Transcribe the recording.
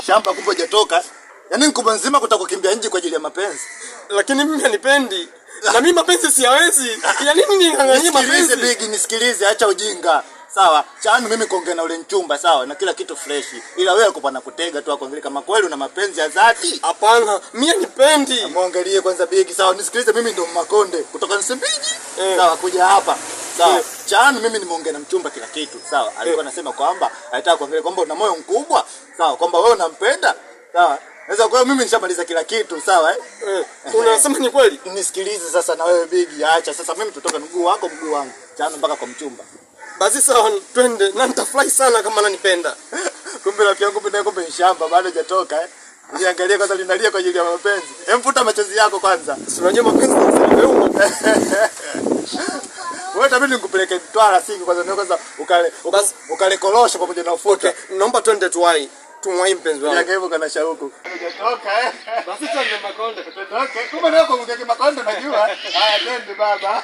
Mshamba kumbe hujatoka. Yaani mkubwa nzima kutakukimbia nje kwa ajili ya mapenzi. Lakini mimi hanipendi. Na mimi mapenzi siyawezi. Ya nini ning'ang'anie Nisikilize mapenzi? Bigi, nisikilize, acha ujinga. Sawa, chanu mimi kuongea na ule mchumba, sawa, na kila kitu fresh. Ila wewe kupana kutega tu akuangalie kama kweli una mapenzi ya dhati. Hapana, mimi hanipendi. Muangalie kwanza Bigi, sawa, nisikilize mimi ndo Makonde kutoka Msumbiji. Eh. Sawa, kuja hapa. Sawa. Eh. Chanu mimi nimeongea na mchumba kila kitu. Sawa, alikuwa anasema kwamba alitaka kuangalia kwamba una moyo mkubwa. Sawa, kwamba wewe unampenda. Sawa. Sasa kwa hiyo mimi nishamaliza kila kitu, sawa eh? Eh, unasema ni kweli? Nisikilize sasa na wewe Bigi, acha sasa mimi tutoka mguu wako mguu wangu. Chanu mpaka kwa mchumba. Basi sawa, twende na nitafurahi sana kama ananipenda. Kumbe rafiki yangu kumbe naye kumbe ni shamba bado hajatoka eh. Niangalie kwanza linalia kwa ajili ya mapenzi. Hem, futa machozi yako kwanza. Si unajua mapenzi ni wewe. Wewe itabidi nikupeleke Mtwara siku kwanza ndio kwanza ukale Basi. ukale korosho pamoja na ufuta. Okay, naomba twende tuwai. Tumwai mpenzi wangu. Yake hivyo kana shauku. Hujatoka eh. Basi twende Makonde. Tutoke. Kumbe leo kwa Makonde najua. Haya twende baba.